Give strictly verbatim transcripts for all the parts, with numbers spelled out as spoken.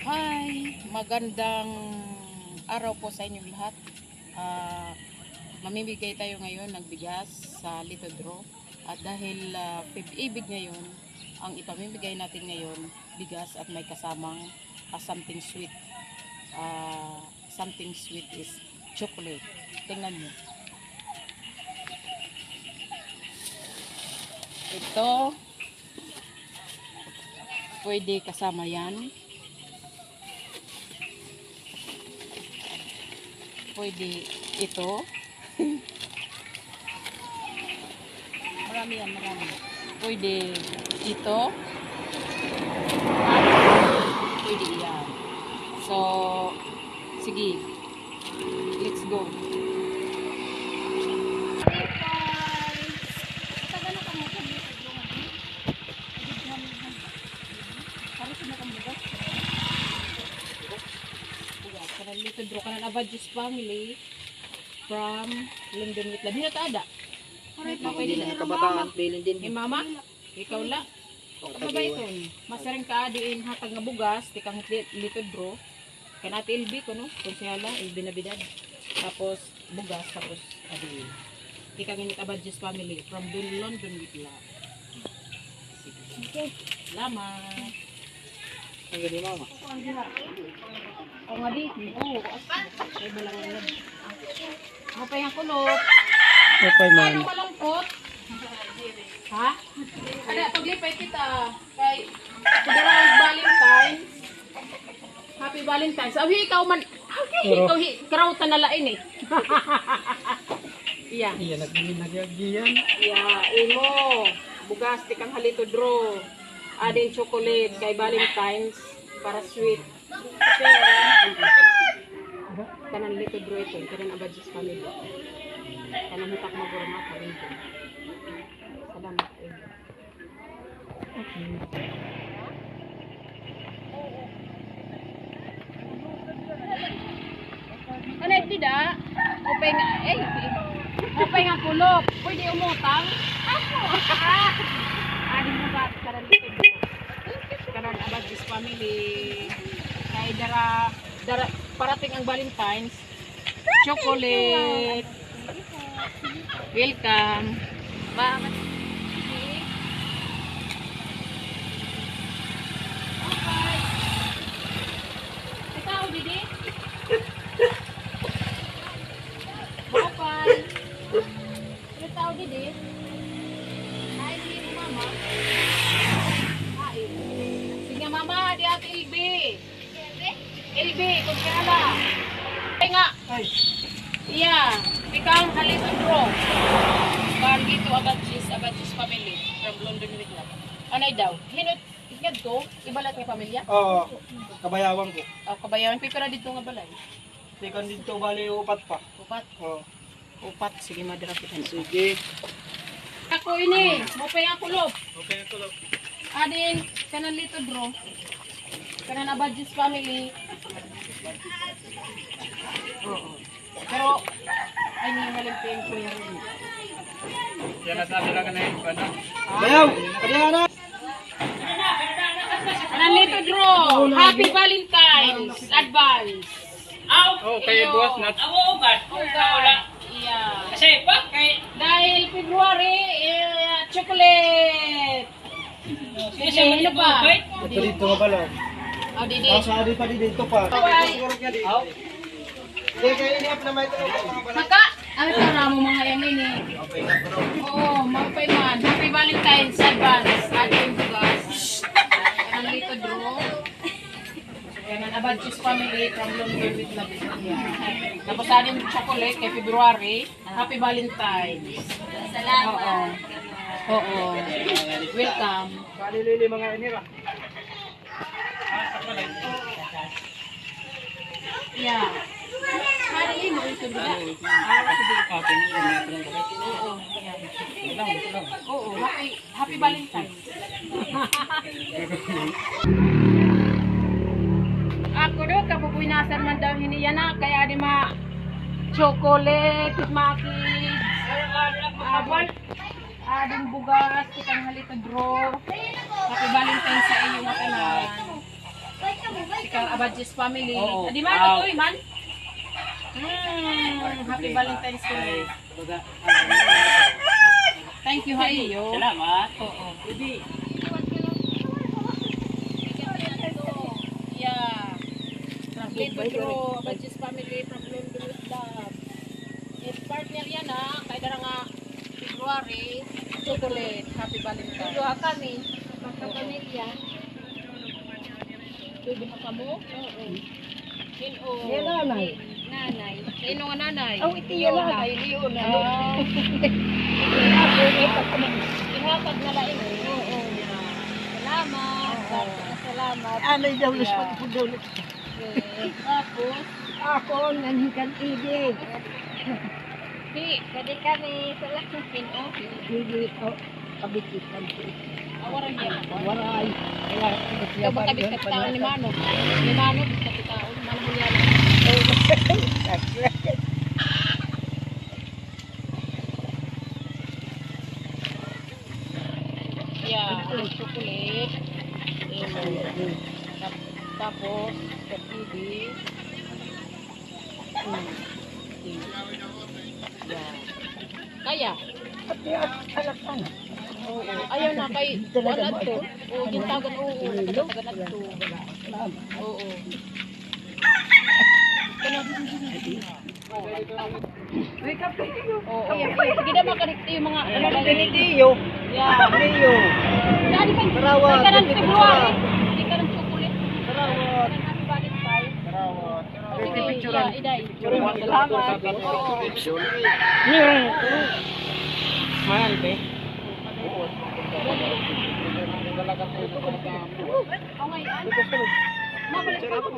Hi! Magandang araw po sa inyong lahat. Ah, mamimigay tayo ngayon ng bigas sa Little Draw. At dahil, ah, Feb-ibig ngayon, ang ipamimigay natin ngayon, bigas at may kasamang, ah, something sweet. Ah, something sweet is chocolate. Tingnan niyo. Ito, pwede kasama 'yan. Pwede ito. Marami 'yan, marami. Pwede ito. Pwede 'yan. So, sige. Let's go. Bugas, kanan Little Draw, kanan Abadjis family from London with love. Hino ta ada? Pwede na kabataan, bilin din. Ni Mama? Ikaw la. Masiring ka adi in hatag nga bugas tikang Little Draw. Kan Ate Elvie kuno, konsehala, Elvie Navidad. Tapos, bugas, tapos, adi. Tikang ini it Abadjis family, from London with love. Sige. Okay. Salamat. Ang gani, Mama. Ang adi, oo. Ay, balangan. Mapay nga kulop. Mapay man. Ano malungkot? Ha? Kada paglipay kita kay February Valentine. Happy Valentine's. Aw, hi ikaw man. Aw, hi ikaw, hi, karawta na la ini. Iya. Iya, nag-, nagyagiyan. Iya, imo. Bugas, tikang ha Little Draw. Adin chocolate, kay Valentine's, para sweet. Kanan Little Draw ito, kanan Abadjis family. Kanan hitak magurma, karin ko. Salamat, eh. Kanay dida, upay nga, eh, upay nga kulop. Pwede umutang? Ako. Ah, adi mo ba, karan dito. Karan Abadjis family. Kay dara, dara, parating ang Valentine's. Chocolate. Welcome. Bakit? Ikaw, didi? Bakit? Ikaw, didi? Ay, hindi mo, mama. Ay. Sige, mama, di Ate Elvie. Elvie, kung siya na. Ay nga. Ay. Iya, tikang ha Little Draw. Kan dito, Abadjis, Abadjis family from London with love. Anay daw. Hinot, ikad ko, ibalat nga pamilya? Oo, kabayawan ko. Oh, kabayawan. Pipira dito nga balay? Tikang dito, bali, upat pa. Upat? Oo. Upat, sige, madara kita. Sige. Ako ini, maupay nga kulop. Maupay nga kulop. Adin, kanan Little Draw. Kanan Abadjis family. Oo. Pero, ay, ni, malimpiyan ko yan. Yan, nasabi lang na yung ano. Bayaw! Kaya na! Kanan Little Draw. Happy Valentine's. Advance. Aw, oh, kay iyo. Buwas na. Aw, oo, gad. Oo, gad. Iya. Kasi pa, kay dahil February, eh, chocolate. Kasi sige, ano pa? Ito dito nga pala. Oh, didi. Ah, sa adi pa, didi, ito pa. Aw. Siguro niya dito. Aw. Hindi, kaya ini, apa naman ito? Saka, ano, para mo mga yan, ini. Oo, maupay man. Happy Valentine's, advance. Advance, bugas. Kanan Little Draw. Kanan Abadjis family from London with love. Tapos sa ating chocolate kay February, Happy Valentine's. Salamat. Oo. Oo. Welcome. Palilili mga inira. Yeah. Palilili mo ito, di ba? Ah, sige. Oo, yeah. Oo, happy Happy Valentine. Ako do, kabubuinasan man daw hini yana, kay adi ma chocolate, makis, ah, buwan, ading bugas, tikang ha Little Draw. Happy Valentine sa iyo, ngatanan. Tikang Badges family. Oo. Adi man, wow. Uy, man. Hmm, happy Valentine's to you. Thank you, ha iyo. Salamat. Oo. Yeah. From Lito Drew, Badges family, from London with love. If partner yana, kay dara nga February, chocolate, happy Valentine. Duha kami, magkapamilya. Duduha kamo? Oo. Sin-o? Ni nanay. Nanay. Sin-o nga nanay? Aw, iti iya nanay, iyo na. Ah. Ihatag na la ini. Oo. Salamat. Oo. Salamat. Ano daw, yeah. Luspag po daw. Okay. Tapos? Ako, nanhikan ibig. Di, pwede kami sa laking pin-, okay. Hindi, oh, kabikitan ko. Ah, waray niya. Waray. Kaya, ito ba kabit ka taon ni Mano? Ni Mano, kabit ka taon. Mano mo yan. Yeah, chocolate. Tap-, tapos, sa T V. Hmm. Kaya? Pati at anak, ano? Oo. Ayaw na kay kuan adto. Oo, gintagan, oo, nagkatagan adto. Oo. Wake up kayo. Oo. Sige na, makanikti yung mga ano na yun. Tinitiyo. Yeah. Tinitiyo. Dali pa. Karawat. Hindi ka ng February. Hindi ka ng chocolate. Karawat. Happy Valentine. Karawat. Sige, yeah, iday. Salamat. Mahal, be. Okay, ah. Mabalik pa ako.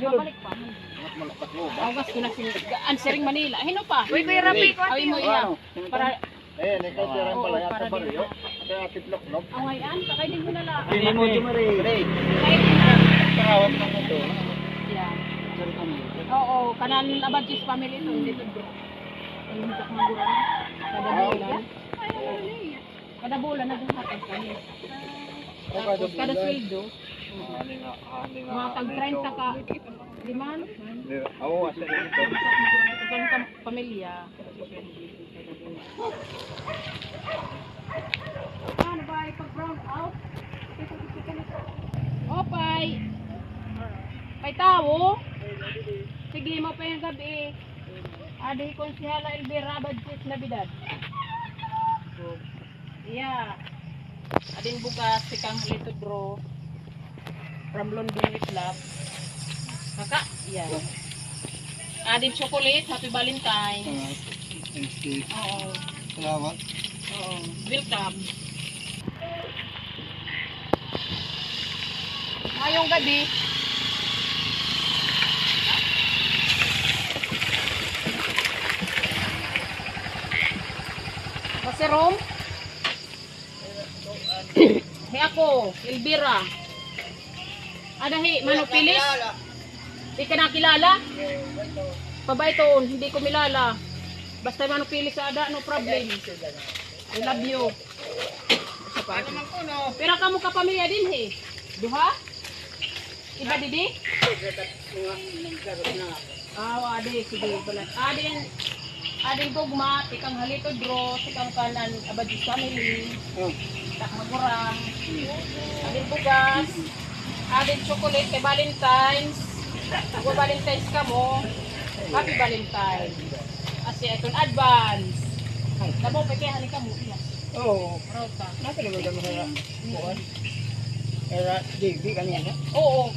Mabalik pa. Awas ko na sila. Answering Manila. Hino pa? Uy, Kuya Rafi, kuha. Awi mo iya. Para Eh, ikaw, sir, ang balay at kabaryo. Kaya Ate Plokplok. Ang ayan, sakay din mo na lang. Hindi mo, Jumari. Sakay din na. Karawat lang ito. Yan. Oo, kanan Abadjis family ito, hindi ito, bro. Ang hindi ka kumuha na. Kada bulan. Kada bulan, naghahatag kami. Tapos, kada sweldo. Mga tag treinta ka. Di man. Oo, asa ito? Pamilya. Ano ba, ipag-brown out? Opay. May tawo? Sige, maupay nga gab-i. Adi hi Konsehala Elvira Abadjis Navidad. Iya. Adin bugas, tikang Halito Draw. From London with love. Kaka, iya. Adin chocolate, happy Valentine. Ah, thank you. Oo. Salamat. Oo. Welcome. Ngayong gabi. Masirom? Hi ako, Elvira. Ada hi Mano Pilis? Di ka nakilala? Pabayton, hindi ko milala. Basta Mano Pilis ada, no problem. I love you. Pira kamo ka pamilya dinhi? Duha? Iba didi? Ah, adi, sige, balat. Adin, adin gugma, tikang Halito Draw, tikang kanan, Abadjis family. Oh. Tak magurang. Adin bugas, adin chocolate kay Valentine's. Kung Valentine's kamo, happy Valentine's. Asi, ito advance. Ay. Namo, pwede, hani kamo, iya. Oo. Rota. Nasa naman kami sa kuwan. Era, J B kanina. Oo.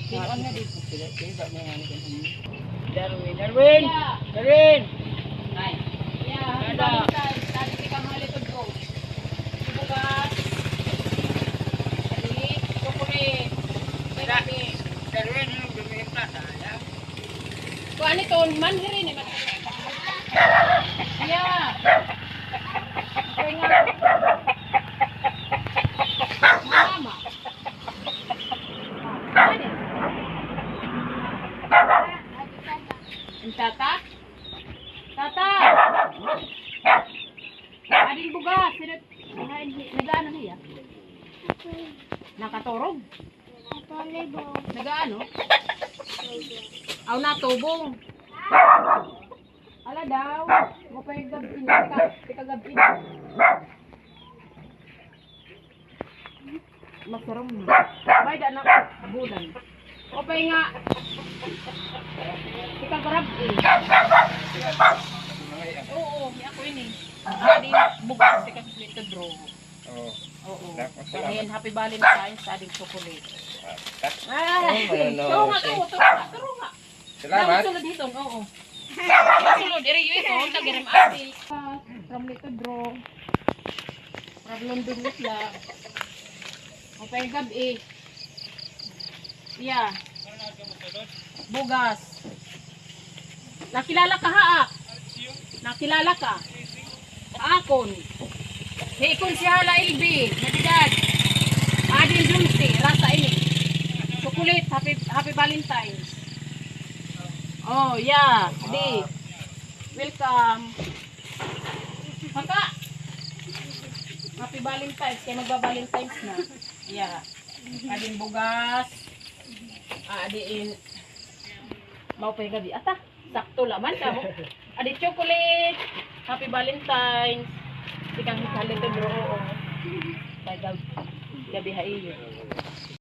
Tinuan nga dito. Sila, sila, may ano kanina. Darwin, Darwin! Yeah. Darwin! Ay. Yeah, happy Valentine's. Sabi si Kang Halito Draw. Bukas. Sabi, chocolate. Darwin, yung gumihin pa, sayang. Kuan ito, manhirin eh, manhirin. Yeah. Kaya nga. Mama. Ano? Ang tata? Tata! Ading bugas, sino, nag-ano niya? Nakaturog? Volleyball. Nagaano? Aw, natubong. Ala daw. Maupay gab-i na. Tika, tika gab-i na. Masarom na. May da na bulan. Maupay nga. Tika gab-i. Oo, ako ini. Adi bugas, tika sa Little Draw. Oo. Oo. Salamat. Happy Valentine's, adi chocolate. Ah, turo nga, turo nga, turo nga. Salamat. Sulod hiton, oo. Sulod, iri, iri, ito, lagi rin ate. From Little Draw. From London, Isla. Maupay gab-i. Iya. Bugas. Nakilala ka, ha? Nakilala ka? Akon. Hikon si Hala L B, Navidad. Adin Dulce, rasa ini. Chocolate, happy, happy Valentine's. Oh, yeah. Di. Welcome. Maka. Happy Valentine's. Kay magba-Valentine's na. Yeah. Adin bugas. Ah, adin. Maupay gab-i. Ata. Sakto la man kamo. Adi chocolate. Happy Valentine's. Tikang halito bro. Oo. Kay gab-, gab-i ha iyo.